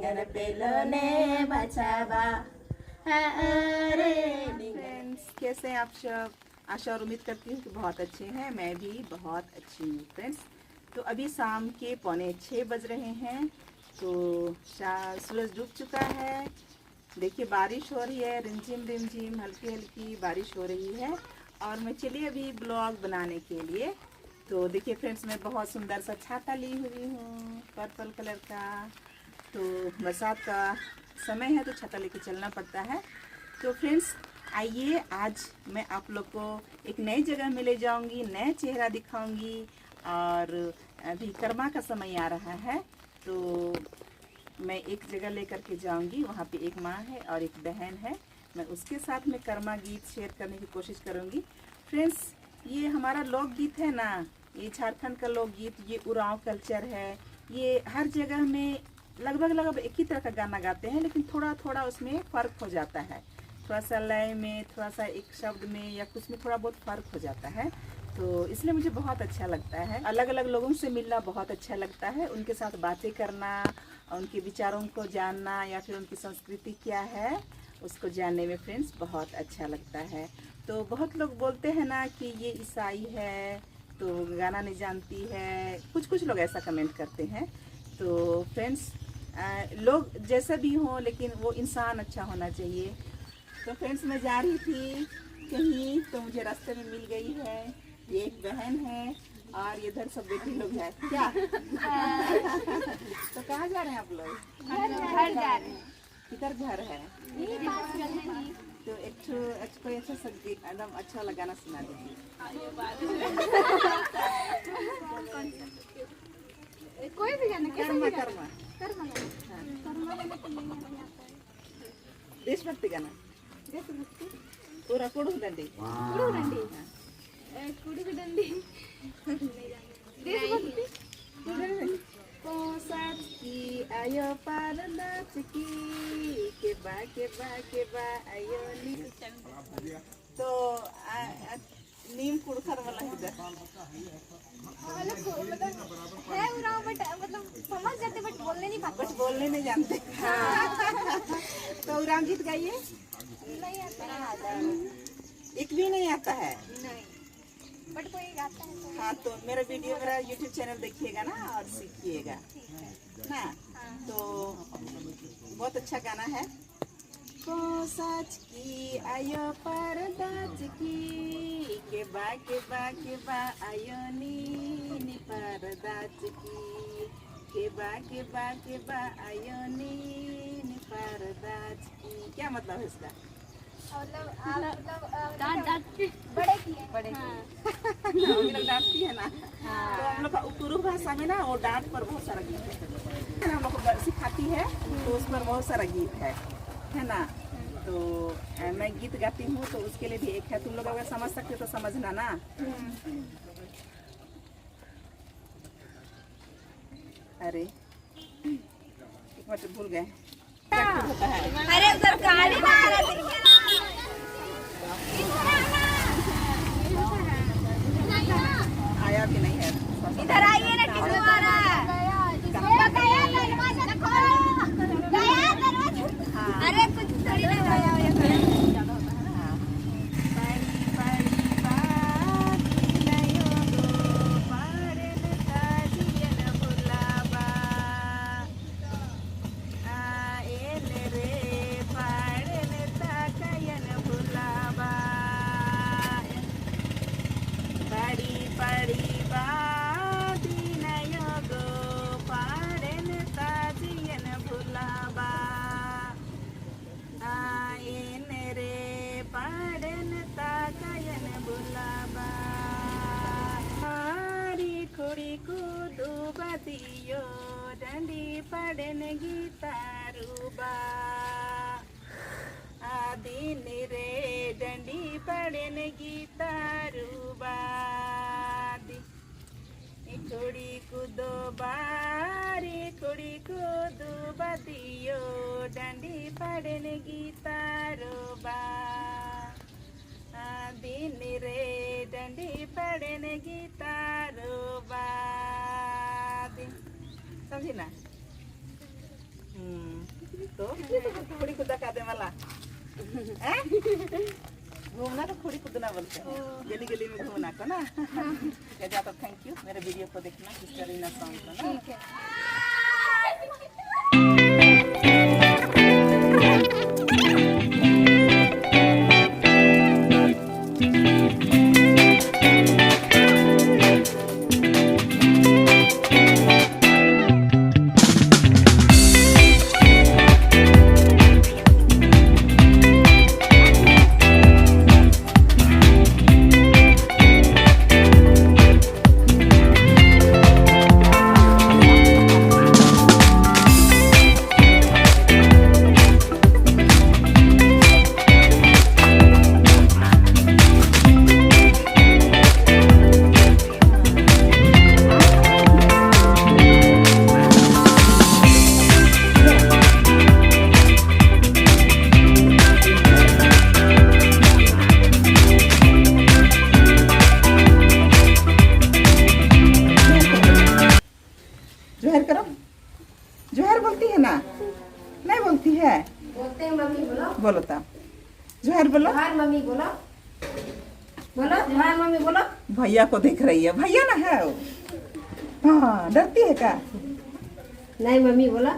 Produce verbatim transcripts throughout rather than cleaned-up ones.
अरे पेलो ने बचावा, हाँ, अरे निंगा। Friends, कैसे हैं आप सब? आशा और उम्मीद करती हूँ कि बहुत अच्छे हैं। मैं भी बहुत अच्छी हूँ friends। तो अभी शाम के पौने छः बज रहे हैं, तो शा-, सूरज डूब चुका है। देखिए, बारिश हो रही है, रिमझिम रिमझिम, हल्की हल्की बारिश हो रही है। और मैं चली अभी vlog बनाने के लिए। तो देखिए friends, मैं बहुत सुंदर सा छाता ली हुई हूँ, purple colour का। तो बरसात का समय है, तो छाता लेके चलना पड़ता है। तो friends, आइए, आज मैं आप लोग को एक नई जगह में ले जाऊंगी, नया चेहरा दिखाऊंगी। और अभी करमा का समय आ रहा है, तो मैं एक जगह लेकर के जाऊंगी। वहाँ पे एक माँ है और एक बहन है, मैं उसके साथ में करमा गीत share करने की कोशिश करूंगी। Friends, ये हमारा लोकगीत है ना, ये झारखंड का लोकगीत, ये उरांव culture है, ये हर जगह में लगभग, लगभग एक ही तरह का गाना गाते हैं, लेकिन थोड़ा, थोड़ा उसमें फ़र्क हो जाता है, थोड़ा सा लय में, थोड़ा सा एक शब्द में या कुछ में थोड़ा बहुत फ़र्क हो जाता है। तो इसलिए मुझे बहुत अच्छा लगता है, अलग-अलग लोगों से मिलना बहुत अच्छा लगता है, उनके साथ बातें करना, उनके विचारों को जानना या फिर उनकी संस्कृति क्या है, उसको जानने में friends बहुत अच्छा लगता है। तो बहुत लोग बोलते हैं ना कि ये ईसाई है, तो गाना नहीं जानती है, कुछ कुछ लोग ऐसा comment करते हैं। तो friends, अ, लोग जैसा भी हो, लेकिन वो इंसान अच्छा होना चाहिए। तो friends, मैं जा रही थी कहीं, तो मुझे रास्ते में मिल गई है, ये एक बहन है और इधर सब बेटी लोग हैं। क्या? तो कहाँ जा रहे हैं आप लोग? घर जा रहे हैं। किधर घर है? यही पास में है। तो एक ठो, अच्छा, कोई अच्छा सा गीत, एकदम अच्छा वाला गाना सुना दीजिए। कोई भी गाना, कैसा करमा, भी गाना। करमा। करमा गाना। हाँ। करमा गाना तो नहीं आता है। देशभक्ति गाना। देशभक्ति। पूरा कुड़ुख डंडी। कुड़ुख डंडी। हाँ। ए, कुड़ुख डंडी। देशभक्ति। कोसाच की आयो परदाच की, के बा, के बा, के बा, आयो नी। तो, आ, आ, नीम कुड़खर वाला ही दे। मतलब, को-, मतलब, है उराँव, but, मतलब, समझ जाते, but बोलने नहीं पाते। But बोलने नहीं जानते। हाँ। तो उराँव गीत गाइए। नहीं आता है। एक भी नहीं आता है। नहीं। But कोई गाता है तो। हाँ, तो मेरा video, मेरा YouTube channel देखिएगा ना और सीखिएगा। ठीक है। ना? हाँ। तो बहुत अच्छा गाना है। कोसाच की आयो परदाच की, के बा, के बा, के बा, आयो नी, नी परदाच की। के बा, के बा, के बा, आयो नी, नी परदाच की। क्या मतलब है इसका? मतलब, आप, मतलब, अ, डांट, मतलब, डांट के। बड़े किए। बड़े किए। हाँ। हम लोग डांटती है ना। हाँ। तो हम लोग का कुड़ुख भाषा में ना, वो डांट पर बहुत सारा गीत है। हम लोग को ग-, सिखाती है, तो उस पर बहुत सारा गीत है, है ना? तो, अ, मैं गीत गाती हूँ, तो उसके लिए भी एक है, तुम लोग अगर समझ सकते तो समझना ना। हम्म। अरे, एक बार भूल गए। अरे, उधर गाड़ी ना आ रहा है। आया भी नहीं है। इधर आइए ना, टिकट वाला। गया दरवाजा खोलो। गया दरवाजा। हाँ। अरे, कुछ थोड़ी ना गया, ये तो ज़्यादा होता है ना। हाँ। पड़ी, पड़ी, बाती नयो गो, पाड़न ताजियन भुलाबा। आ, एन रे पाड़न ताकयन भुलाबा। पड़ी, पड़ी, बाती नयो गो, पाड़न ताजियन भुलाबा। आ, एन रे पाड़न ताकयन भुलाबा। आरी कुड़ी कुदू बदियो, डंडी पाड़न गीता रूबा। आदिन रे डंडी पाड़न गीता रूबा। कुड़ी कुदो बारी, कुड़ी कुदो बदियो, डंडी पाड़न गीता रूबा। आदिन रे डंडी पाड़न गीता रूबा। दिन, समझी ना? हम्म, तो खुड़ी कुद्दा कादे मला। हैं? घूमना तो खुड़ी कुद्दना बोलते हैं। गली गली में घूमना को ना। ठीक है, जा तो thank you मेरे video को देखना, sister रीना song को ना। ठीक है। जोहार करो। जोहार बोलती है ना? नहीं बोलती है? बोलते हैं मम्मी, बोलो। बोलो ता। जोहार बोलो। जोहार मम्मी, बोलो। बोलो, जोहार मम्मी, बोलो। भैया को देख रही है। भैया ना है वो। हाँ, डरती है क्या? नहीं मम्मी, बोलो।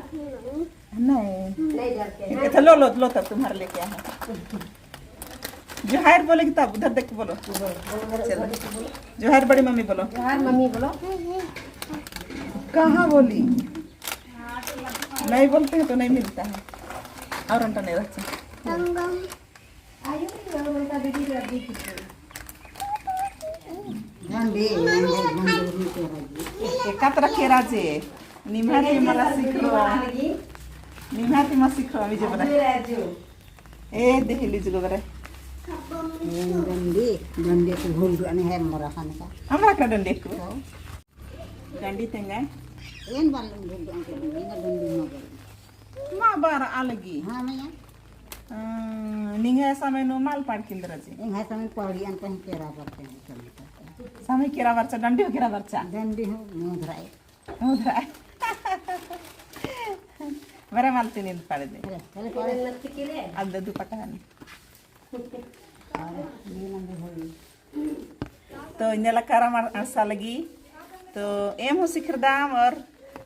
नहीं। नहीं डरते हैं। अच्छा, लो, लो, लो, तब तुम्हारे लेके आए हैं। जोहार बोलेगी तब उधर देख के बोलो। बोलो, बोलो, उधर, चलो। उधर देख के बोलो। जोहार बड़ी मम्मी बोलो। जोहार मम्मी बोलो। कहाँ बोली? नहीं बोलते हैं तो नहीं मिलता है। और अंटा नहीं रहता। आयो, नहीं बोलता, दीदी के अभी कितने। एका तरह केरा जे, निम्है ती मला सिखरो। निम्है ती मला सिखरो, अभी जे बना। ए, देहली जुगो बरे। डंडी, डंडी को भूल गने है मोरा खाने का। हमरा का डंडी को? डंडी तेंगा? एन बार डंडी, डंडी, डंडी, डंडी मगर। मा बार अलगी? हाँ, मैया। अ, निंग्है समय नू मल पाड़किन दरा जी। निंग्है समय पौड़ी अंत ही केरा बरते हैं, समय तो। समय केरा बरचा, डंडी हो केरा बरचा? डंडी हो, मुंह धराए। मुंह धराए। बरे मल तीन पाड़े दे। चले, चले, पाड़े। अब दे दुपट्टा हन। तो इन्नेला करम अर-, अंड़सा लगी। तो एम हूँ सिखरदम और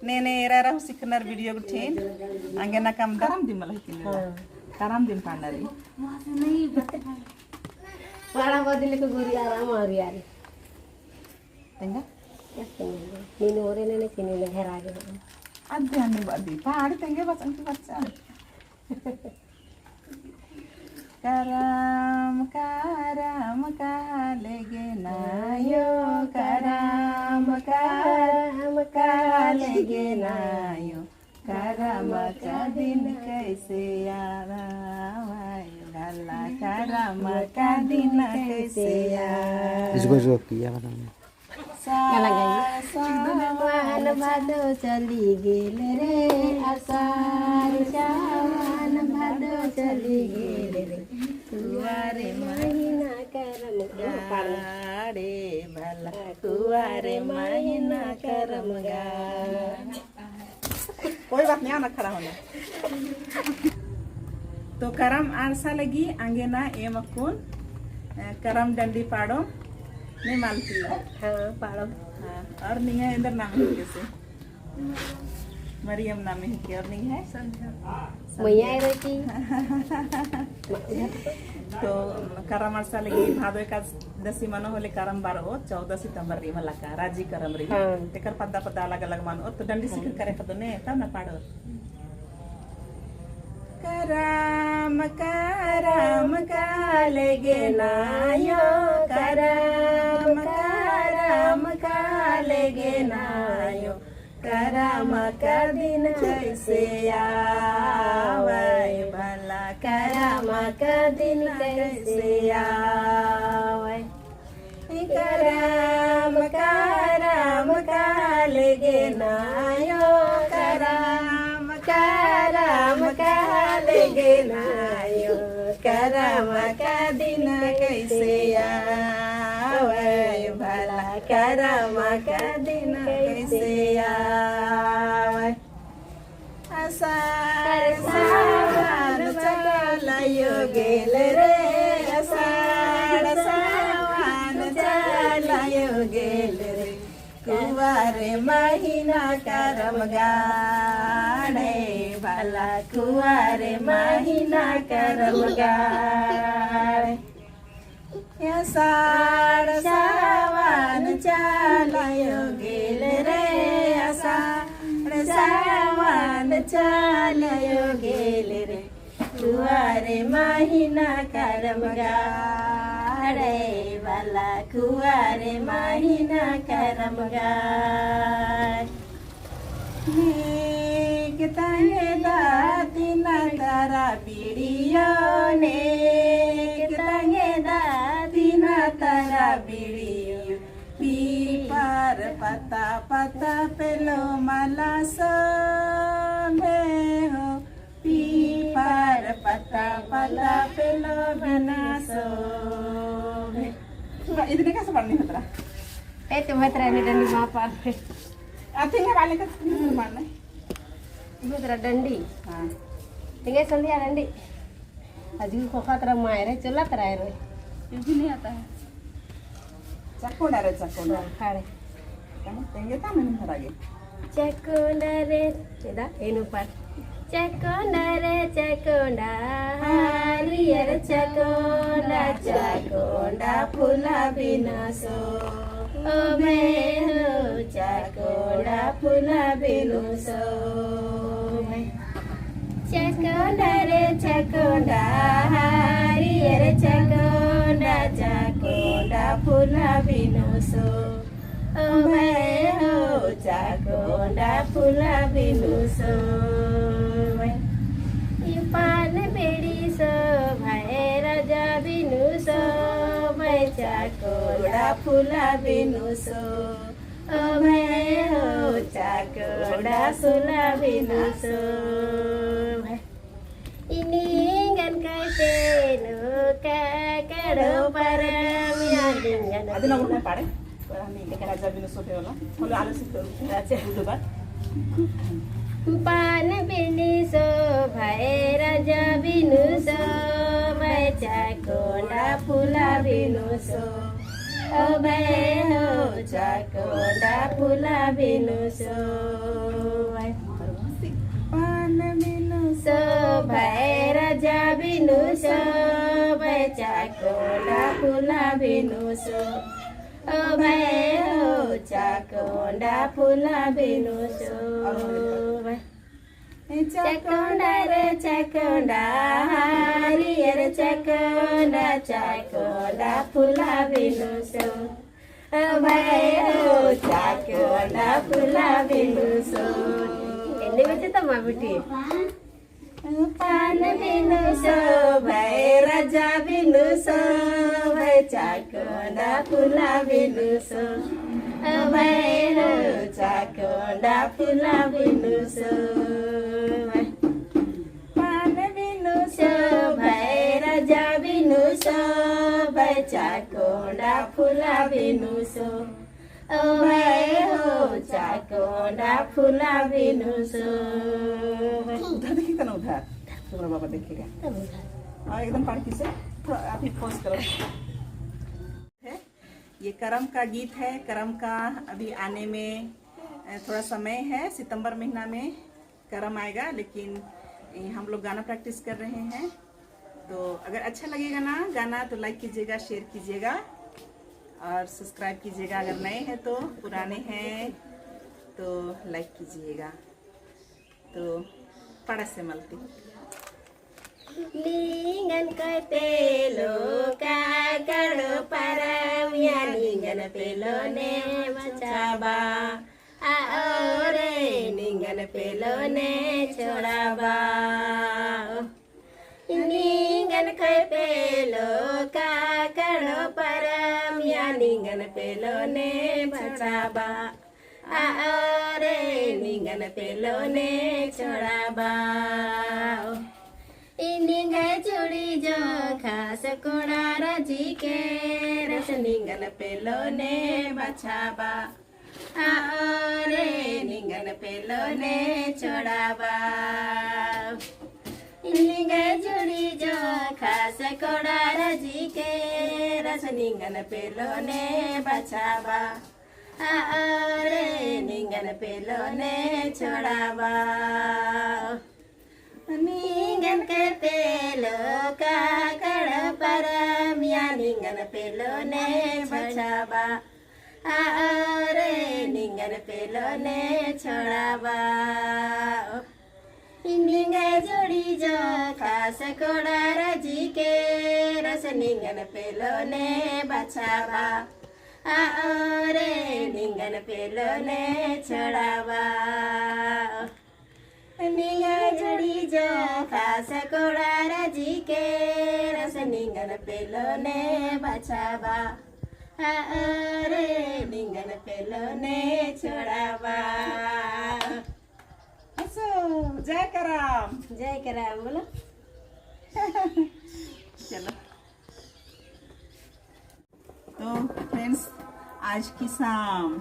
ने ने एरा एरा हूँ सिखरनर video गुट्ठिन। अंगे ना कम करम दिम मला हिकिन। हाँ। करम दिम पाड़नर। पाड़ा बदले को गोरी आराम और यारी। तेंगा? नीन ओरे ने ने किने ने घर आ गए। अद्दे अन्ने बदी। पाड़ी तेंगे बस अंकी बच्चा। करम करम काले गे नायो, करम करम काले गे नायो, करम का दिन कैसे आवा, भला करम का दिन कैसे आवा। इसको जो किया बताऊँ। आषाढ़ सावन भादो चली गेल रे, आषाढ़ सावन भादो चली गेल रे, कुवारे महीना करम गाड़े भला, कुवारे महीना करम गाड़े। कोई बात नहीं, आना खड़ा होना। तो करम अंड़सा लगी अंगे ना एम अक्कुन, अ, करम डंडी पाड़ो ने मालती। हाँ, पाड़ो। हाँ, और निंग्है एन्दर नाम है कैसे? मरियम नाम है के, और निंग्है? संध्या। मैया रहती। तो करम अंड़सा लगी भादो एकादशी मनो होले करम बारओ, चौदह सितंबर रई मला का, राजी करम रई। हाँ। तेकर पद्दा पद्दा अलग अलग मनो, तो डंडी सिखर करे पद्दो ने, तब ना पाड़ो। करम करम काले गे नायो, करम करम काले गे नायो, करम का दिन कैसे आवै भला, करम का दिन कैसे आवै। करम करम काले गे नायो, करम करम काले गे नायो, करम का दिन कैसे आवै भला, करम का दिन कैसे आवै। आषाढ़ सावन कुवार महिना करम गाड़े, भला कुवार महिना करम गाड़े। असाढ़ सावन चालयो गेल रे, असाढ़ सावन चालयो गेल रे। कुवार महिना करम गाड़े, भला कुवार महिना करम गाड़े। नेग तंगेदा तीना तरा बीड़ियो, नेग तंगेदा तीना तरा बीड़ियो। पीपर पत्ता पत्ता पेलो मला सोभे हो, पीपर पत्ता पत्ता पेलो बिना सोभे। इतने कैसे पढ़नी होतरा? ए, तुम होतरा ने डंडी माँ पार। आ, तिंगे वाले का मारना है। तुम होतरा डंडी। हाँ। तिंगे संध्या डंडी। अजु खोखा तरा मायरे, चोला तरा रे। कुछ भी नहीं आता है। चकोंडा रे, चकोंडा। हाँ, खाड़े। तेंगे ता मन हरागे। चकोंडा रे, एदा, एनु पर। चकोंडा रे, चकोंडा, हरियर चकोंडा, चकोंडा फुला बिनु सो। ओ भाई हो, चकोंडा फुला बिनु सो। चकोंडा रे चकोंडा, हरियर चकोंडा, चकोंडा फुला बिनु सो। ओ भाई हो, चकोंडा फुला बिनु सो। ई पान बीड़ी सो, भाई राजा बिनु सो, भाई चकोंडा फुला बिनु सो। ओ भाई हो, चकोंडा फुला बिनु सो। इनिंगन कइते लो का कड़ो परम या लिंगन। अदिन और मैं पाड़े, पर हम एक राजा बिनु सो पे वाला। बोलो, आलो से करो। अच्छा। दो बार। पान बिनु सो, भाई राजा बिनु सो, भाई चकोंडा फुला बिनु सो। ओ भाई हो, चकोंडा फुला बिनु सो। पान बिनु सो, भाई राजा बिनु सो, भाई चकोंडा फुला बिनु सो। ओ भाई हो, चकोंडा फुला बिनु सो। चकोंडा रे चकोंडा, हरियर चकोंडा, चकोंडा फुला बिनु सो। ओ भाई हो, चकोंडा फुला बिनु सो। एन्ने बच्चे तो माँ बेटी। पान बिनु सो, भाई राजा बिनु सो, भाई चकोंडा फुला बिनु सो। ओ भाई हो, चकोंडा फुला बिनु सो। पान बिनु सो, भाई राजा बिनु सो, भाई चकोंडा फुला बिनु सो। ओ भाई हो, चकोंडा फुला बिनु सो। उधर देखिए ना, उधर तुम्हारा बाबा देखेगा। हाँ, एकदम पाड़ किसे, थोड़ा आप ही pause करो। है, ये करम का गीत है। करम का अभी आने में, अ, थोड़ा समय है, सितंबर महीना में करम आएगा, लेकिन, ए, हम लोग गाना practice कर रहे हैं। तो अगर अच्छा लगेगा ना गाना, तो like कीजिएगा, share कीजिएगा और subscribe कीजिएगा। अगर नए हैं तो, पुराने हैं तो like कीजिएगा। तो पड़ा से मलती। निंगन कइते लो का कड़ो परम या निंगन पेलो ने बचाबा। आ ओ रे निंगन पेलो ने छोड़ाबा। निंगन कइते लो का कड़ो परम या निंगन पेलो ने बचाबा। आ ओ रे निंगन पेलो ने छोड़ाबा। ई निंग्है जुड़ी जो खास कोड़ा राजी के रस निंगन पेलो ने बचाबा। आ ओ रे निंगन पेलो ने छोड़ाबा। ई निंग्है जुड़ी जो खास कोड़ा राजी के रस निंगन पेलो ने बचाबा। आरे निंगन पेलो ने छोड़ाबा। निंगन के पेलो काकड़ परमिया निंगन पेलो ने बछाबा। आरे निंगन पेलो ने छोड़ाबा। निंगा जोड़ी जो खास कोड़ा राजी के रस निंगन पेलो ने बछाबा। आरे निंगन पेलो ने छोड़ाबा। निंगा जोड़ी जो खास कोड़ा राजी के रस निंगन पेलो ने बछाबा। आरे निंगन पेलो ने छोड़ाबा। असो, जय करम। जय करम, बोलो। चलो। तो friends, आज की शाम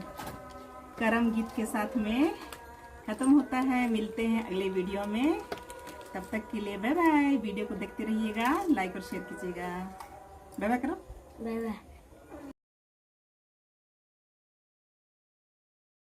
करम गीत के साथ में खत्म होता है। मिलते हैं अगले video में, तब तक के लिए bye bye। Video को देखते रहिएगा, like और share कीजिएगा। Bye bye करो। Bye bye।